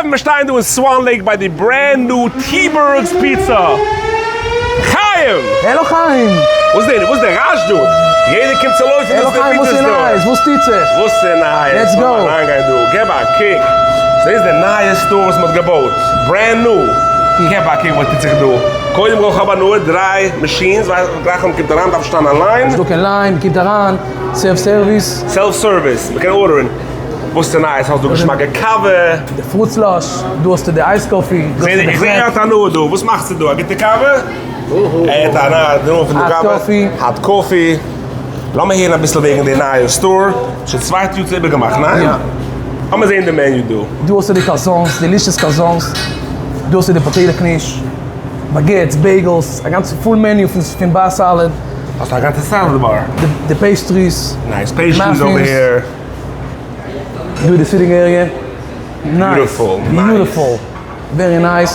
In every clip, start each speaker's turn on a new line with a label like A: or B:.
A: חברה מיר שטייען דא אין Swan Lake ביי די brand new T-Berg's Pizza. חיים!
B: העלא חיים!
A: וואס איז וואס די רעש דא? יעדער קומט צו לויפן
B: העלא חיים וואס איז נייעס? וואס טוט זיך?
A: וואס איז נייעס?
B: Let's go!
A: לאמיר אריינגיין דא, געב א קוק. דאס איז די נייע store וואס מ'האט געבויט. Brand new. געב א קוק וואס טוט זיך דא. קודם כל כ'האב הנאה, דריי machines, גלייך ווען מ'קומט אריין דארף שטיין א line.
B: נישטא קיין line, מ'קומט אריין, self service.
A: Self service, מ'קען order ען. וואס איז נייעס? האסט דא געשמאקע קאווע?
B: די fruit slush, דא האסטו די ice coffee, דא האסטו די
A: איך זעה ער האט הנאה דא, וואס מאכסטו דא? א גוטע קאווע? ער האט הנאה דא פון די קאווע.
B: Hot coffee.
A: Hot coffee. לאמיר הערן אביסל וועגן די נייע store, שוין צווייטע יאר צו איבערגעמאכט, ניין?
B: יא.
A: לאמיר זען די menu דא.
B: דא האסטו די calzones, delicious calzones, דא האסטו די potato knish, baguettes, bagels, א גאנצע full menu פון bar salad.
A: האסט א גאנצע salad bar.
B: די pastries.
A: Nice pastries over here.
B: דא איז די sitting area. Nice. Beautiful. Very nice.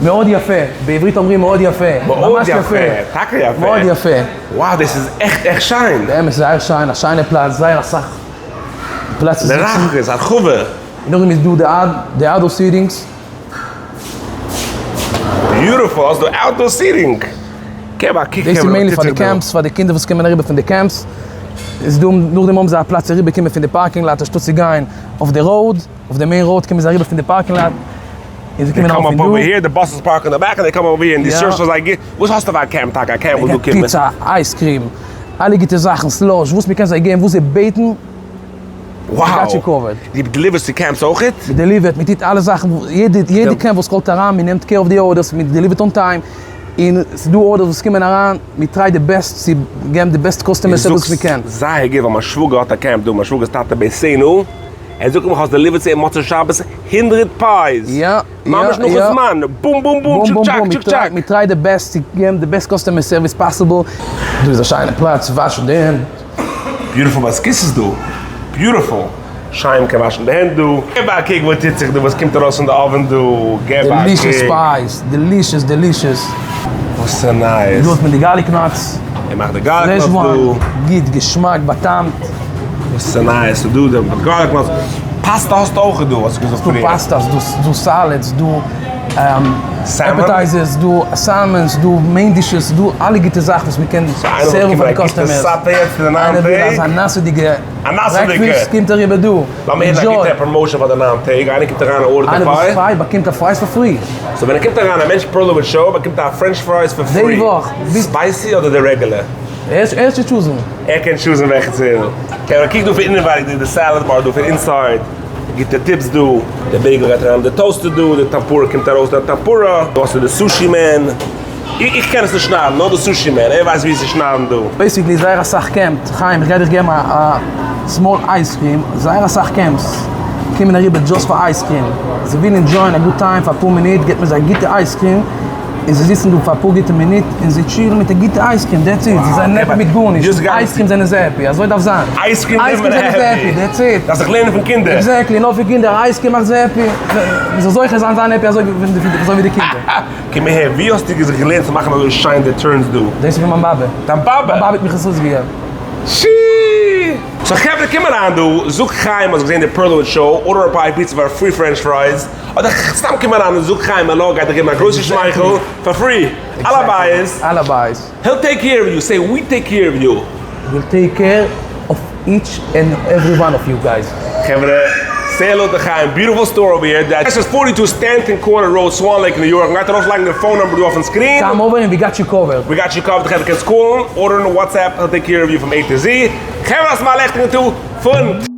B: מאוד יפה. בעברית אומרים מאוד יפה.
A: מאוד יפה. טאקע יפה.
B: מאוד יפה.
A: וואו דאס איז עכט עכט שיין.
B: באמת זייער שיין. א שיינע פלאץ. זייער אסאך פלאץ צו זיצן.
A: לרחבה, הרחבה.
B: נאכדעם איז דא די outdoor seatings.
A: Beautiful. האסט דא outdoor seating. געב א קוק
B: דאס איז mainly פאר די camps, פאר די קינדער וואס קומען אריבער פון די camps, איז דא, נאכדעם האבן זיי א פלאץ צו אריבער קומען פון די parking lot אנשטאט צו גיין אויף די road, אויף די main road קומען זיי אריבער פון די parking lot, און זיי קומען ארויף פון דא.
A: די buses park אין די back און זיי קומען over here און די serve ט זיי גוט, וואס האסטו פאר א camp טאקע? א camp וואס דא קומט מען?
B: פיצא, ice cream, אלע גוטע זאכן, slush, וואס מען קען זיי געבן, וואס זיי בעטן.
A: Wow! דו deliver סט צו camps אויכעט?
B: מען deliver ט, מען טוט אלע זאכן, יעדע camp וואס call ט אריין, מען נעמט care אויף די orders, מען deliver ט on time, און ס'איז דא orders וואס קומען אריין, מען try די best צו געבן די best customer service וואס מען קען.
A: דו זאגסט זייער גוט, ווייל מיין שוואגער האט א camp דא, מיין שוואגער'ס טאטע ביתנו, ער זאגט מיר האסט deliver ט צו אים מוצאי שבת הונדרעט pies, ממש נאכן זמן, בום בום בום, טשיק טשאק טשיק טשאק.
B: מען try די best צו געבן די best customer service possible. דא איז א שיינע פלאץ, וואשן די הענט.
A: Beautiful בית הכסא'ס דא. Beautiful. שיין מ'קען וואשן די הענט דא. געב א קוק וואס טוט זיך דא, וואס קומט ארויס פון די oven דא. געב א קוק.
B: Delicious pies. Delicious delicious.
A: וואס איז נייעס?
B: דא האט מען די garlic knots.
A: ער מאכט די garlic knots דא.
B: גוט געשמאק באטעמט.
A: וואס איז נייעס? ס'דא די garlic knots. פאסטא האסטו אויך דא האסטו געזאגט פריער.
B: ס'דא פאסטא, ס'דא salads, ס'דא appetizers, דא salmons, דא main dishes, דא אלע גוטע זאכן וואס מ'קען serve ן פאר די customers. איינער וויל אזא נאסעדיגע breakfast קומט אריבער דא.
A: לאמיר הערן א גוטע promotion פאר די ניין טעג, איינער קומט אריין און order ט א pie.
B: איינער וואס pie באקומט א fries פאר free.
A: So ווען ער קומט אריין א מענטש פערלאוויטש show באקומט א french fries פאר free.
B: די וואך.
A: Spicy אדער די רעגולער?
B: ער צו choose ן.
A: ער קען choose ן וועלכע צו. קען קוק דא פון אינעווייניג די salad bar דא פון inside. גוטע tips דא. די bagel גייט אריין אין די toaster דא, די טעמפורא קומט ארויס די טעמפורא. דא האסטו די sushi man. איך קען עס נישט שניידן, נאר די sushi man, ער ווייסט ווי צו שניידן דא.
B: Basically זייער אסאך camps, חיים איך גיי דיך געבן א small ice cream, זייער אסאך camps קומען אריבער just פאר ice cream, זיי ווילן enjoy ען א good time פאר אפאר מינוט, געבט מען זיי א גוטע ice cream, און זיי זיצן דא פאר אפאר גוטע מינוט און זיי chill ן מיט א גוטע ice cream, that's it, זיי זענען happy מיט גארנישט, ice cream זענען זיי happy, אזוי דארף זיין,
A: ice cream זענען זיי happy,
B: that's it,
A: דארפסט זיך לערנען פון קינדער,
B: Exactly, נאר פון קינדער, ice cream מאכט זיי happy, מען זאל זוכה זיין זיין happy אזוי ווי די קינדער.
A: קום אהער, ווי האסטו זיך געלערנט צו מאכן אזוי שיין די turns דא?
B: דאס איז פון מיין באבע.
A: דיין באבע?
B: מיין באבע האט מיך עס אויסגעגעבן.
A: שי! So חברה קום אריין דא, זאג חיים האסט געזען די פערלאוויטש show, order א pie pizza פאר free french fries, אדער סתם קום אריין און זאג חיים העלא גייט דיך געבן א גרויסע שמייכל פאר free, על הבית,
B: על הבית,
A: He'll take care of you, say we take care of you.
B: We'll take care of each and every one of you guys.
A: חברה, say hello to חיים, beautiful store over here, that is forty two Stanton Corner Road, Swan Lake, New York, מ'גייט ארויף לייגן די phone number דא אויפן screen.
B: Come over and we got you covered.
A: We got you covered, חברה קענסט call ן, order ן WhatsApp, he'll take care of you from A to Z. חברה, ס'מאכט לעכטיגן טאג, פון.